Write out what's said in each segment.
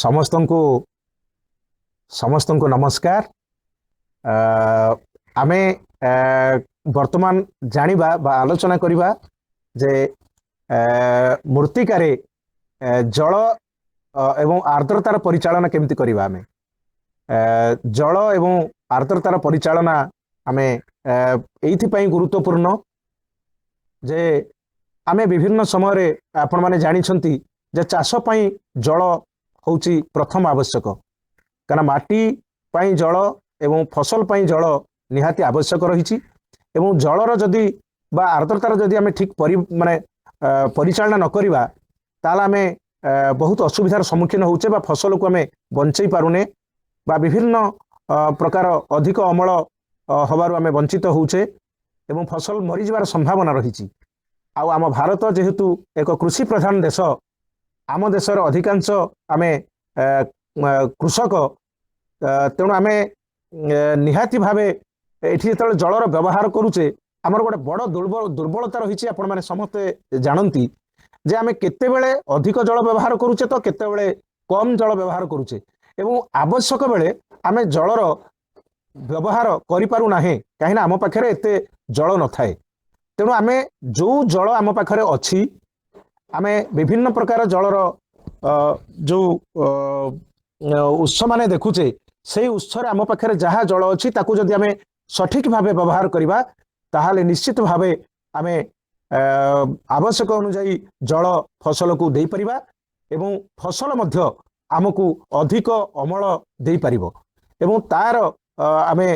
ସମସ୍ତଙ୍କୁ ସମସ୍ତଙ୍କୁ ନମସ୍କାର। ଆମେ ବର୍ତ୍ତମାନ ଜାଣିବା ବା ଆଲୋଚନା କରିବା ଯେ ମୃତ୍ତିକାରେ ଜଳ ଏବଂ ଆର୍ଦ୍ରତାର ପରିଚାଳନା କେମିତି କରିବା। ଆମେ ଜଳ ଏବଂ ଆର୍ଦ୍ରତାର ପରିଚାଳନା ଆମେ ଏଇଥିପାଇଁ ଗୁରୁତ୍ୱପୂର୍ଣ୍ଣ ଯେ ଆମେ ବିଭିନ୍ନ ସମୟରେ, ଆପଣମାନେ ଜାଣିଛନ୍ତି ଯେ ଚାଷ ପାଇଁ ଜଳ ହେଉଛି ପ୍ରଥମ ଆବଶ୍ୟକ, କାରଣ ମାଟି ପାଇଁ ଜଳ ଏବଂ ଫସଲ ପାଇଁ ଜଳ ନିହାତି ଆବଶ୍ୟକ ରହିଛି। ଏବଂ ଜଳର ଯଦି ବା ଆର୍ଦ୍ରତାର ଯଦି ଆମେ ଠିକ୍ ମାନେ ପରିଚାଳନା ନ କରିବା, ତାହେଲେ ଆମେ ବହୁତ ଅସୁବିଧାର ସମ୍ମୁଖୀନ ହେଉଛେ ବା ଫସଲକୁ ଆମେ ବଞ୍ଚେଇ ପାରୁନେ ବା ବିଭିନ୍ନ ପ୍ରକାର ଅଧିକ ଅମଳ ହେବାରୁ ଆମେ ବଞ୍ଚିତ ହେଉଛେ ଏବଂ ଫସଲ ମରିଯିବାର ସମ୍ଭାବନା ରହିଛି। ଆଉ ଆମ ଭାରତ ଯେହେତୁ ଏକ କୃଷି ପ୍ରଧାନ ଦେଶ, ଆମ ଦେଶର ଅଧିକାଂଶ ଆମେ କୃଷକ। ତେଣୁ ଆମେ ନିହାତି ଭାବେ ଏଠି ଯେତେବେଳେ ଜଳର ବ୍ୟବହାର କରୁଛେ, ଆମର ଗୋଟେ ବଡ଼ ଦୁର୍ବଳତା ରହିଛି। ଆପଣମାନେ ସମସ୍ତେ ଜାଣନ୍ତି ଯେ ଆମେ କେତେବେଳେ ଅଧିକ ଜଳ ବ୍ୟବହାର କରୁଛେ ତ କେତେବେଳେ କମ୍ ଜଳ ବ୍ୟବହାର କରୁଛେ ଏବଂ ଆବଶ୍ୟକ ବେଳେ ଆମେ ଜଳର ବ୍ୟବହାର କରିପାରୁନାହେଁ, କାହିଁକିନା ଆମ ପାଖରେ ଏତେ ଜଳ ନଥାଏ। ତେଣୁ ଆମେ ଯେଉଁ ଜଳ ଆମ ପାଖରେ ଅଛି, ଆମେ ବିଭିନ୍ନ ପ୍ରକାର ଜଳର ଯେଉଁ ଉତ୍ସ ମାନେ ଦେଖୁଛେ, ସେଇ ଉତ୍ସରେ ଆମ ପାଖରେ ଯାହା ଜଳ ଅଛି, ତାକୁ ଯଦି ଆମେ ସଠିକ ଭାବେ ବ୍ୟବହାର କରିବା, ତାହେଲେ ନିଶ୍ଚିତ ଭାବେ ଆମେ ଆବଶ୍ୟକ ଅନୁଯାୟୀ ଜଳ ଫସଲକୁ ଦେଇପାରିବା ଏବଂ ଫସଲ ମଧ୍ୟ ଆମକୁ ଅଧିକ ଅମଳ ଦେଇପାରିବ। ଏବଂ ତାର ଆମେ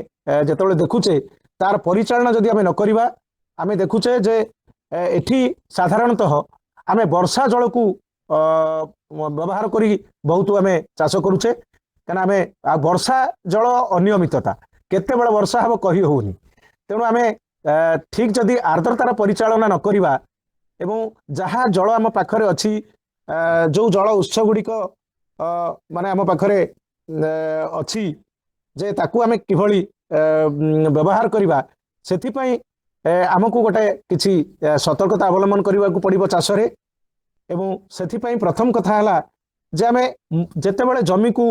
ଯେତେବେଳେ ଦେଖୁଛେ, ତାର ପରିଚାଳନା ଯଦି ଆମେ ନ କରିବା, ଆମେ ଦେଖୁଛେ ଯେ ଏଠି ସାଧାରଣତଃ ଆମେ ବର୍ଷା ଜଳକୁ ବ୍ୟବହାର କରି ବହୁତ ଆମେ ଚାଷ କରୁଛେ, କାରଣ ଆମେ ଆଉ ବର୍ଷା ଜଳ ଅନିୟମିତତା, କେତେବେଳେ ବର୍ଷା ହେବ କହି ହେଉନି। ତେଣୁ ଆମେ ଠିକ ଯଦି ଆର୍ଦ୍ରତାର ପରିଚାଳନା ନ କରିବା ଏବଂ ଯାହା ଜଳ ଆମ ପାଖରେ ଅଛି, ଯୋଉ ଜଳ ଉତ୍ସ ଗୁଡ଼ିକ ମାନେ ଆମ ପାଖରେ ଅଛି ଯେ ତାକୁ ଆମେ କିଭଳି ବ୍ୟବହାର କରିବା, ସେଥିପାଇଁ ଆମକୁ ଗୋଟେ କିଛି ସତର୍କତା ଅବଲମ୍ବନ କରିବାକୁ ପଡ଼ିବ ଚାଷରେ। ଏବଂ ସେଥିପାଇଁ ପ୍ରଥମ କଥା ହେଲା ଯେ ଆମେ ଯେତେବେଳେ ଜମିକୁ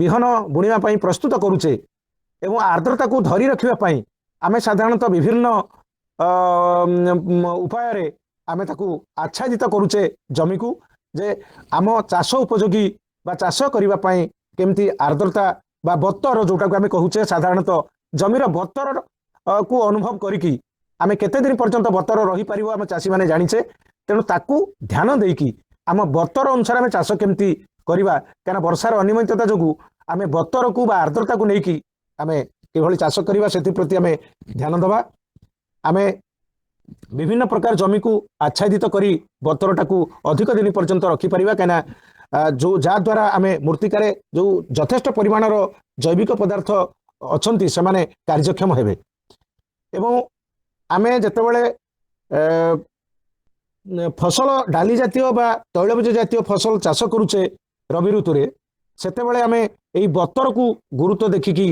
ବିହନ ବୁଣିବା ପାଇଁ ପ୍ରସ୍ତୁତ କରୁଛେ ଏବଂ ଆର୍ଦ୍ରତାକୁ ଧରି ରଖିବା ପାଇଁ ଆମେ ସାଧାରଣତଃ ବିଭିନ୍ନ ଉପାୟରେ ଆମେ ତାକୁ ଆଚ୍ଛାଦିତ କରୁଛେ ଜମିକୁ, ଯେ ଆମ ଚାଷ ଉପଯୋଗୀ ବା ଚାଷ କରିବା ପାଇଁ କେମିତି ଆର୍ଦ୍ରତା ବା ବତର, ଯୋଉଟାକୁ ଆମେ କହୁଛେ, ସାଧାରଣତଃ ଜମିର ବତର କୁ ଅନୁଭବ କରିକି ଆମେ କେତେ ଦିନ ପର୍ଯ୍ୟନ୍ତ ବତର ରହିପାରିବ, ଆମେ ଚାଷୀମାନେ ଜାଣିଛେ। ତେଣୁ ତାକୁ ଧ୍ୟାନ ଦେଇକି ଆମ ବତର ଅନୁସାରେ ଆମେ ଚାଷ କେମିତି କରିବା, କାରଣ ବର୍ଷାର ଅନିୟମିତତା ଯୋଗୁଁ ଆମେ ବତରକୁ ବା ଆର୍ଦ୍ରତାକୁ ନେଇକି ଆମେ କିଭଳି ଚାଷ କରିବା, ସେଥିପ୍ରତି ଆମେ ଧ୍ୟାନ ଦେବା। ଆମେ ବିଭିନ୍ନ ପ୍ରକାର ଜମିକୁ ଆଚ୍ଛାଦିତ କରି ବତରଟାକୁ ଅଧିକ ଦିନ ପର୍ଯ୍ୟନ୍ତ ରଖିପାରିବା, କାହିଁକିନା ଯୋଉ ଯାହାଦ୍ୱାରା ଆମେ ମୃତ୍ତିକାରେ ଯୋଉ ଯଥେଷ୍ଟ ପରିମାଣର ଜୈବିକ ପଦାର୍ଥ ଅଛନ୍ତି, ସେମାନେ କାର୍ଯ୍ୟକ୍ଷମ ହେବେ। ଏବଂ ଆମେ ଯେତେବେଳେ ଫସଲ ଡାଲି ଜାତୀୟ ବା ତୈଳବୀଜ ଜାତୀୟ ଫସଲ ଚାଷ କରୁଛେ ରବି ଋତୁରେ, ସେତେବେଳେ ଆମେ ଏଇ ବତରକୁ ଗୁରୁତ୍ୱ ଦେଖିକି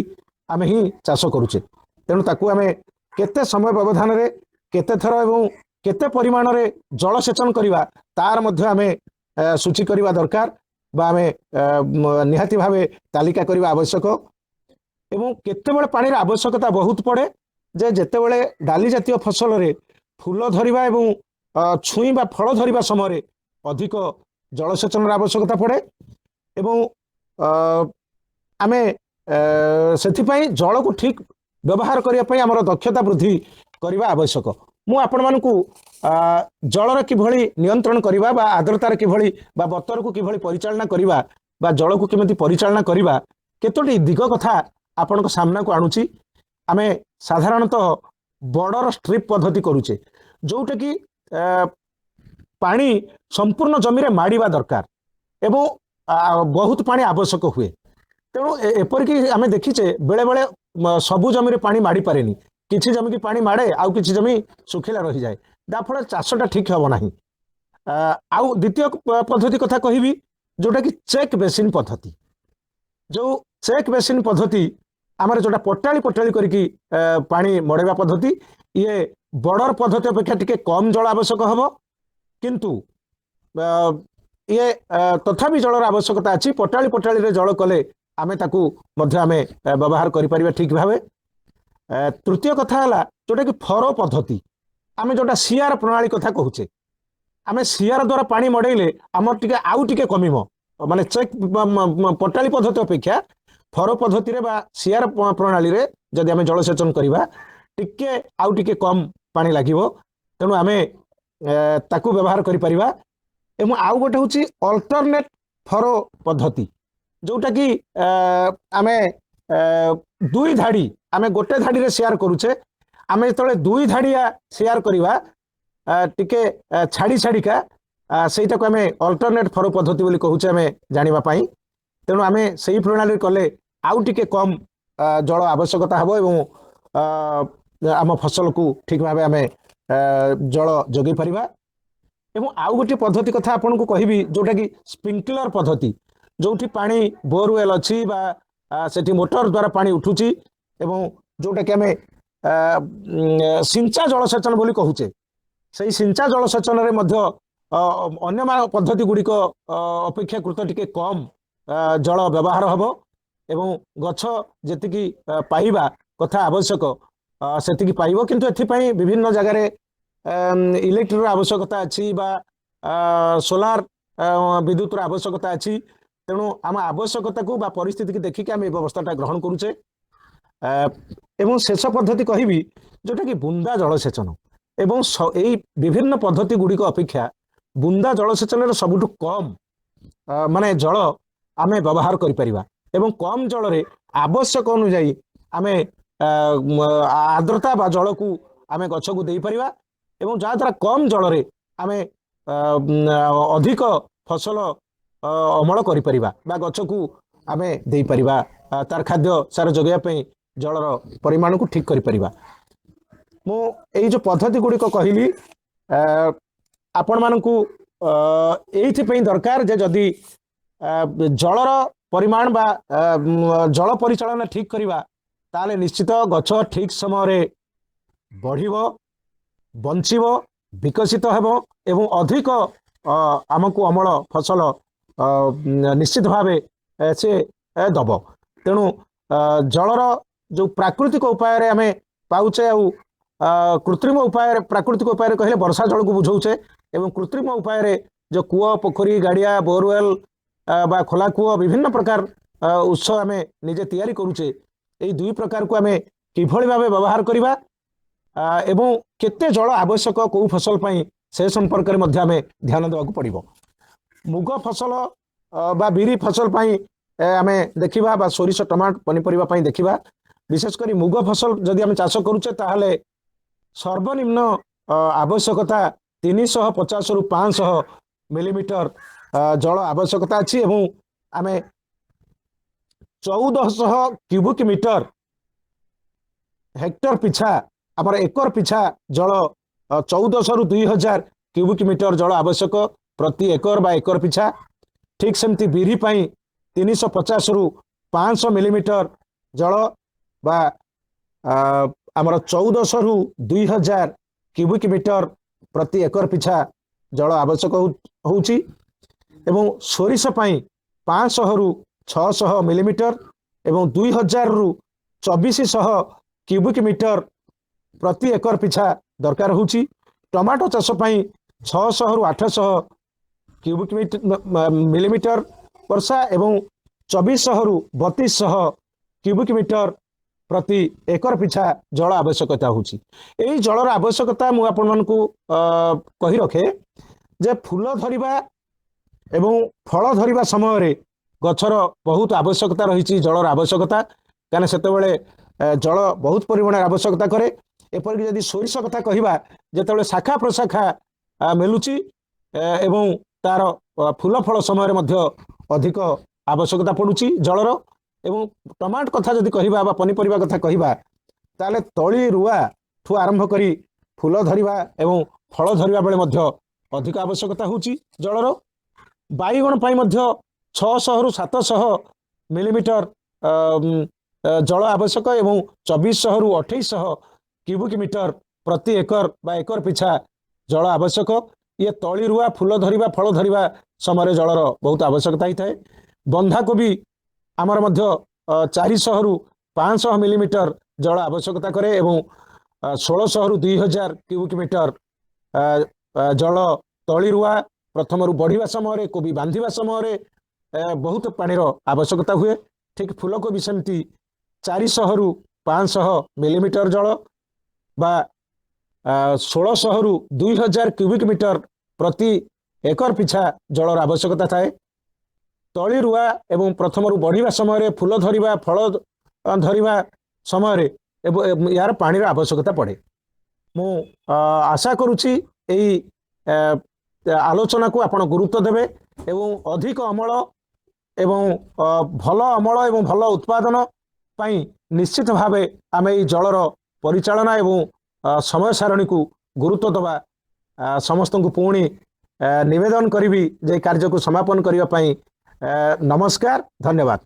ଆମେ ହିଁ ଚାଷ କରୁଛେ। ତେଣୁ ତାକୁ ଆମେ କେତେ ସମୟ ବ୍ୟବଧାନରେ କେତେ ଥର ଏବଂ କେତେ ପରିମାଣରେ ଜଳସେଚନ କରିବା, ତାର ମଧ୍ୟ ଆମେ ସୂଚୀ କରିବା ଦରକାର ବା ଆମେ ନିହାତି ଭାବେ ତାଲିକା କରିବା ଆବଶ୍ୟକ। ଏବଂ କେତେବେଳେ ପାଣିର ଆବଶ୍ୟକତା ବହୁତ ପଡ଼େ ଯେ ଯେତେବେଳେ ଡାଲି ଜାତୀୟ ଫସଲରେ ଫୁଲ ଧରିବା ଏବଂ ଛୁଇଁ ବା ଫଳ ଧରିବା ସମୟରେ ଅଧିକ ଜଳସେଚନର ଆବଶ୍ୟକତା ପଡ଼େ। ଏବଂ ଆମେ ସେଥିପାଇଁ ଜଳକୁ ଠିକ ବ୍ୟବହାର କରିବା ପାଇଁ ଆମର ଦକ୍ଷତା ବୃଦ୍ଧି କରିବା ଆବଶ୍ୟକ। ମୁଁ ଆପଣମାନଙ୍କୁ ଜଳର କିଭଳି ନିୟନ୍ତ୍ରଣ କରିବା ବା ଆର୍ଦ୍ରତାର କିଭଳି ବା ବତରକୁ କିଭଳି ପରିଚାଳନା କରିବା ବା ଜଳକୁ କେମିତି ପରିଚାଳନା କରିବା, କେତୋଟି ଦିଗ କଥା ଆପଣଙ୍କ ସାମ୍ନାକୁ ଆଣୁଛି। ଆମେ ସାଧାରଣତଃ ବର୍ଡର ଷ୍ଟ୍ରିପ୍ ପଦ୍ଧତି କରୁଛେ, ଯୋଉଟାକି ପାଣି ସମ୍ପୂର୍ଣ୍ଣ ଜମିରେ ମାଡ଼ିବା ଦରକାର ଏବଂ ବହୁତ ପାଣି ଆବଶ୍ୟକ ହୁଏ। ତେଣୁ ଏପରିକି ଆମେ ଦେଖିଛେ, ବେଳେବେଳେ ସବୁ ଜମିରେ ପାଣି ମାଡ଼ି ପାରେନି। କିଛି ଜମିକି ପାଣି ମାଡ଼େ, ଆଉ କିଛି ଜମି ଶୁଖିଲା ରହିଯାଏ, ଯାହାଫଳରେ ଚାଷଟା ଠିକ ହେବ ନାହିଁ। ଆଉ ଦ୍ୱିତୀୟ ପଦ୍ଧତି କଥା କହିବି, ଯୋଉଟାକି ଚେକ୍ ବେସିନ୍ ପଦ୍ଧତି। ଯୋଉ ଚେକ୍ ବେସିନ୍ ପଦ୍ଧତି ଆମର ଯୋଉଟା ପଟାଳି ପଟାଳି କରିକି ପାଣି ମଡ଼େଇବା ପଦ୍ଧତି, ଇଏ ବର୍ଡର ପଦ୍ଧତି ଅପେକ୍ଷା ଟିକେ କମ୍ ଜଳ ଆବଶ୍ୟକ ହେବ। କିନ୍ତୁ ଇଏ ତଥାପି ଜଳର ଆବଶ୍ୟକତା ଅଛି। ପଟାଳି ପଟାଳିରେ ଜଳ କଲେ ଆମେ ତାକୁ ମଧ୍ୟ ଆମେ ବ୍ୟବହାର କରିପାରିବା ଠିକ ଭାବେ। ତୃତୀୟ କଥା ହେଲା ଯୋଉଟାକି ଫରୋ ପଦ୍ଧତି, ଆମେ ଯୋଉଟା ସିଆର ପ୍ରଣାଳୀ କଥା କହୁଛେ। ଆମେ ସିଆର ଦ୍ୱାରା ପାଣି ମଡେଇଲେ ଆମର ଟିକେ ଆଉ ଟିକେ କମିବ, ମାନେ ଚେକ୍ ପଟାଳି ପଦ୍ଧତି ଅପେକ୍ଷା ଫରୋ ପଦ୍ଧତିରେ ବା ସିଆର ପ୍ରଣାଳୀରେ ଯଦି ଆମେ ଜଳସେଚନ କରିବା, ଟିକେ ଆଉ ଟିକେ କମ ପାଣି ଲାଗିବ। ତେଣୁ ଆମେ ତାକୁ ବ୍ୟବହାର କରିପାରିବା। ଏବଂ ଆଉ ଗୋଟେ ହେଉଛି ଅଲ୍ଟରନେଟ୍ ଫରୋ ପଦ୍ଧତି, ଯୋଉଟାକି ଆମେ ଦୁଇ ଧାଡ଼ି, ଆମେ ଗୋଟେ ଧାଡ଼ିରେ ସେୟାର କରୁଛେ, ଆମେ ଯେତେବେଳେ ଦୁଇ ଧାଡ଼ିଆ ସେୟାର କରିବା ଟିକେ ଛାଡ଼ି ଛାଡ଼ିକା, ସେଇଟାକୁ ଆମେ ଅଲ୍ଟରନେଟ୍ ଫରୋ ପଦ୍ଧତି ବୋଲି କହୁଛେ ଆମେ ଜାଣିବା ପାଇଁ। ତେଣୁ ଆମେ ସେଇ ପ୍ରଣାଳୀରେ କଲେ ଆଉ ଟିକେ କମ୍ ଜଳ ଆବଶ୍ୟକତା ହେବ ଏବଂ ଆମ ଫସଲକୁ ଠିକ ଭାବେ ଆମେ ଜଳ ଯୋଗାଇ ପାରିବା। ଏବଂ ଆଉ ଗୋଟିଏ ପଦ୍ଧତି କଥା ଆପଣଙ୍କୁ କହିବି, ଯୋଉଟାକି ସ୍ପ୍ରିଙ୍କଲର ପଦ୍ଧତି, ଯୋଉଠି ପାଣି ବୋରୱେଲ୍ ଅଛି ବା ସେଠି ମୋଟର ଦ୍ୱାରା ପାଣି ଉଠୁଛି ଏବଂ ଯୋଉଟାକି ଆମେ ସିଞ୍ଚା ଜଳସେଚନ ବୋଲି କହୁଛେ। ସେଇ ସିଞ୍ଚା ଜଳସେଚନରେ ମଧ୍ୟ ଅନ୍ୟ ପଦ୍ଧତି ଗୁଡ଼ିକ ଅପେକ୍ଷାକୃତ ଟିକେ କମ୍ ଜଳ ବ୍ୟବହାର ହେବ ଏବଂ ଗଛ ଯେତିକି ପାଇବା କଥା ଆବଶ୍ୟକ, ସେତିକି ପାଇବ। କିନ୍ତୁ ଏଥିପାଇଁ ବିଭିନ୍ନ ଜାଗାରେ ଇଲେକ୍ଟ୍ରିର ଆବଶ୍ୟକତା ଅଛି ବା ସୋଲାର ବିଦ୍ୟୁତର ଆବଶ୍ୟକତା ଅଛି। ତେଣୁ ଆମ ଆବଶ୍ୟକତାକୁ ବା ପରିସ୍ଥିତିକୁ ଦେଖିକି ଆମେ ଏ ବ୍ୟବସ୍ଥାଟା ଗ୍ରହଣ କରୁଛେ। ଏବଂ ଶେଷ ପଦ୍ଧତି କହିବି, ଯୋଉଟାକି ବୁନ୍ଦା ଜଳସେଚନ। ଏବଂ ଏଇ ବିଭିନ୍ନ ପଦ୍ଧତି ଗୁଡ଼ିକ ଅପେକ୍ଷା ବୁନ୍ଦା ଜଳସେଚନରେ ସବୁଠୁ କମ୍ ମାନେ ଜଳ ଆମେ ବ୍ୟବହାର କରିପାରିବା ଏବଂ କମ୍ ଜଳରେ ଆବଶ୍ୟକ ଅନୁଯାୟୀ ଆମେ ଆର୍ଦ୍ରତା ବା ଜଳକୁ ଆମେ ଗଛକୁ ଦେଇପାରିବା ଏବଂ ଯାହାଦ୍ୱାରା କମ୍ ଜଳରେ ଆମେ ଅଧିକ ଫସଲ ଅମଳ କରିପାରିବା ବା ଗଛକୁ ଆମେ ଦେଇପାରିବା, ତାର ଖାଦ୍ୟ ସାର ଯୋଗାଇବା ପାଇଁ ଜଳର ପରିମାଣକୁ ଠିକ କରିପାରିବା। ମୁଁ ଏଇ ଯୋଉ ପଦ୍ଧତି ଗୁଡ଼ିକ କହିଲି ଆପଣମାନଙ୍କୁ, ଏଇଥିପାଇଁ ଦରକାର ଯେ ଯଦି ଜଳର ପରିମାଣ ବା ଜଳ ପରିଚାଳନା ଠିକ କରିବା, ତାହେଲେ ନିଶ୍ଚିତ ଗଛ ଠିକ ସମୟରେ ବଢ଼ିବ, ବଞ୍ଚିବ, ବିକଶିତ ହେବ ଏବଂ ଅଧିକ ଆମକୁ ଅମଳ ଫସଲ ନିଶ୍ଚିତ ଭାବେ ସେ ଦବ। ତେଣୁ ଜଳର ଯୋଉ ପ୍ରାକୃତିକ ଉପାୟରେ ଆମେ ପାଉଛେ ଆଉ କୃତ୍ରିମ ଉପାୟରେ, ପ୍ରାକୃତିକ ଉପାୟରେ କହିଲେ ବର୍ଷା ଜଳକୁ ବୁଝାଉଛେ ଏବଂ କୃତ୍ରିମ ଉପାୟରେ ଯୋଉ କୂଅ, ପୋଖରୀ, ଗାଡ଼ିଆ, ବୋରୱେଲ ବା ଖୋଲା କୂଅ, ବିଭିନ୍ନ ପ୍ରକାର ଉତ୍ସ ଆମେ ନିଜେ ତିଆରି କରୁଛେ, ଏଇ ଦୁଇ ପ୍ରକାରକୁ ଆମେ କିଭଳି ଭାବେ ବ୍ୟବହାର କରିବା ଏବଂ କେତେ ଜଳ ଆବଶ୍ୟକ କୋଉ ଫସଲ ପାଇଁ, ସେ ସମ୍ପର୍କରେ ମଧ୍ୟ ଆମେ ଧ୍ୟାନ ଦେବାକୁ ପଡ଼ିବ। ମୁଗ ଫସଲ ବା ବିରି ଫସଲ ପାଇଁ ଆମେ ଦେଖିବା ବା ସୋରିଷ, ଟମାଟୋ, ପନିପରିବା ପାଇଁ ଦେଖିବା। ବିଶେଷ କରି ମୁଗ ଫସଲ ଯଦି ଆମେ ଚାଷ କରୁଛେ, ତାହେଲେ ସର୍ବନିମ୍ନ ଆବଶ୍ୟକତା 350ରୁ 500 ମିଲିମିଟର ଜଳ ଆବଶ୍ୟକତା ଅଛି ଏବଂ ଆମେ 1400 କ୍ୟୁବିକ ମିଟର ହେକ୍ଟର ପିଛା, ଆମର ଏକର ପିଛା ଜଳ 1400ରୁ 2000 କ୍ୟୁବିକ ମିଟର ଜଳ ଆବଶ୍ୟକ ପ୍ରତି ଏକର ବା ଏକର ପିଛା। ଠିକ ସେମିତି ବିରି ପାଇଁ 350ରୁ 500 ମିଲିମିଟର ଜଳ ବା ଆମର 1400ରୁ 2000 କ୍ୟୁବିକ ମିଟର ପ୍ରତି ଏକର ପିଛା ଜଳ ଆବଶ୍ୟକ ହେଉଛି ଏବଂ ସୋରିଷ ପାଇଁ 500ରୁ 600 ମିଲିମିଟର ଏବଂ 2000ରୁ 2400 କ୍ୟୁବିକ ମିଟର ପ୍ରତି ଏକର ପିଛା ଦରକାର ହେଉଛି। ଟମାଟୋ ଚାଷ ପାଇଁ 600ରୁ 800 କ୍ୟୁବିକ ମିଲିମିଟର ବର୍ଷା ଏବଂ 2400ରୁ 3200 କ୍ୟୁବିକ ମିଟର ପ୍ରତି ଏକର ପିଛା ଜଳ ଆବଶ୍ୟକତା ହେଉଛି। ଏଇ ଜଳର ଆବଶ୍ୟକତା ମୁଁ ଆପଣମାନଙ୍କୁ କହି ରଖେ ଯେ ଫୁଲ ଧରିବା ଏବଂ ଫଳ ଧରିବା ସମୟରେ ଗଛର ବହୁତ ଆବଶ୍ୟକତା ରହିଛି ଜଳର ଆବଶ୍ୟକତା, କାହିଁକିନା ସେତେବେଳେ ଜଳ ବହୁତ ପରିମାଣରେ ଆବଶ୍ୟକତା କରେ। ଏପରିକି ଯଦି ସୋରିଷ କଥା କହିବା, ଯେତେବେଳେ ଶାଖା ପ୍ରଶାଖା ମେଲୁଛି ଏବଂ ତାର ଫୁଲ ଫଳ ସମୟରେ ମଧ୍ୟ ଅଧିକ ଆବଶ୍ୟକତା ପଡୁଛି ଜଳର। ଏବଂ ଟମାଟୋ କଥା ଯଦି କହିବା ବା ପନିପରିବା କଥା କହିବା, ତାହେଲେ ତଳି ରୁଆ ଠୁ ଆରମ୍ଭ କରି ଫୁଲ ଧରିବା ଏବଂ ଫଳ ଧରିବା ବେଳେ ମଧ୍ୟ ଅଧିକ ଆବଶ୍ୟକତା ହେଉଛି ଜଳର। ବାଇଗଣ ପାଇଁ ମଧ୍ୟ 600ରୁ 700 ମିଲିମିଟର ଜଳ ଆବଶ୍ୟକ ଏବଂ 2400ରୁ 2800 କ୍ୟୁବିକ ମିଟର ପ୍ରତି ଏକର ବା ଏକର ପିଛା ଜଳ ଆବଶ୍ୟକ। ଇଏ ତଳି ରୁଆ, ଫୁଲ ଧରିବା, ଫଳ ଧରିବା ସମୟରେ ଜଳର ବହୁତ ଆବଶ୍ୟକତା ହେଇଥାଏ। ବନ୍ଧାକୋବି ଆମର ମଧ୍ୟ 400ରୁ 500 ମିଲିମିଟର ଜଳ ଆବଶ୍ୟକତା କରେ ଏବଂ 1600ରୁ 2000 କ୍ୟୁବିକ୍ ମିଟର ଜଳ ତଳି ରୁଆ, ପ୍ରଥମରୁ ବଢ଼ିବା ସମୟରେ, କୋବି ବାନ୍ଧିବା ସମୟରେ ବହୁତ ପାଣିର ଆବଶ୍ୟକତା ହୁଏ। ଠିକ୍ ଫୁଲକୋବି ସେମିତି 400ରୁ 500 ମିଲିମିଟର ଜଳ ବା 1600ରୁ 2000 କ୍ୟୁବିକ୍ ମିଟର ପ୍ରତି ଏକର ପିଛା ଜଳର ଆବଶ୍ୟକତା ଥାଏ। ତଳି ରୁଆ ଏବଂ ପ୍ରଥମରୁ ବଢ଼ିବା ସମୟରେ, ଫୁଲ ଧରିବା, ଫଳ ଧରିବା ସମୟରେ ଏବଂ ଏହାର ପାଣିର ଆବଶ୍ୟକତା ପଡ଼େ। ମୁଁ ଆଶା କରୁଛି ଏଇ ଆଲୋଚନାକୁ ଆପଣ ଗୁରୁତ୍ୱ ଦେବେ ଏବଂ ଅଧିକ ଅମଳ ଏବଂ ଭଲ ଅମଳ ଏବଂ ଭଲ ଉତ୍ପାଦନ ପାଇଁ ନିଶ୍ଚିତ ଭାବେ ଆମେ ଏଇ ଜଳର ପରିଚାଳନା ଏବଂ ସମୟ ସାରଣୀକୁ ଗୁରୁତ୍ୱ ଦେବା। ସମସ୍ତଙ୍କୁ ପୁଣି ନିବେଦନ କରିବି ଯେ କାର୍ଯ୍ୟକୁ ସମାପନ କରିବା ପାଇଁ। ନମସ୍କାର, ଧନ୍ୟବାଦ।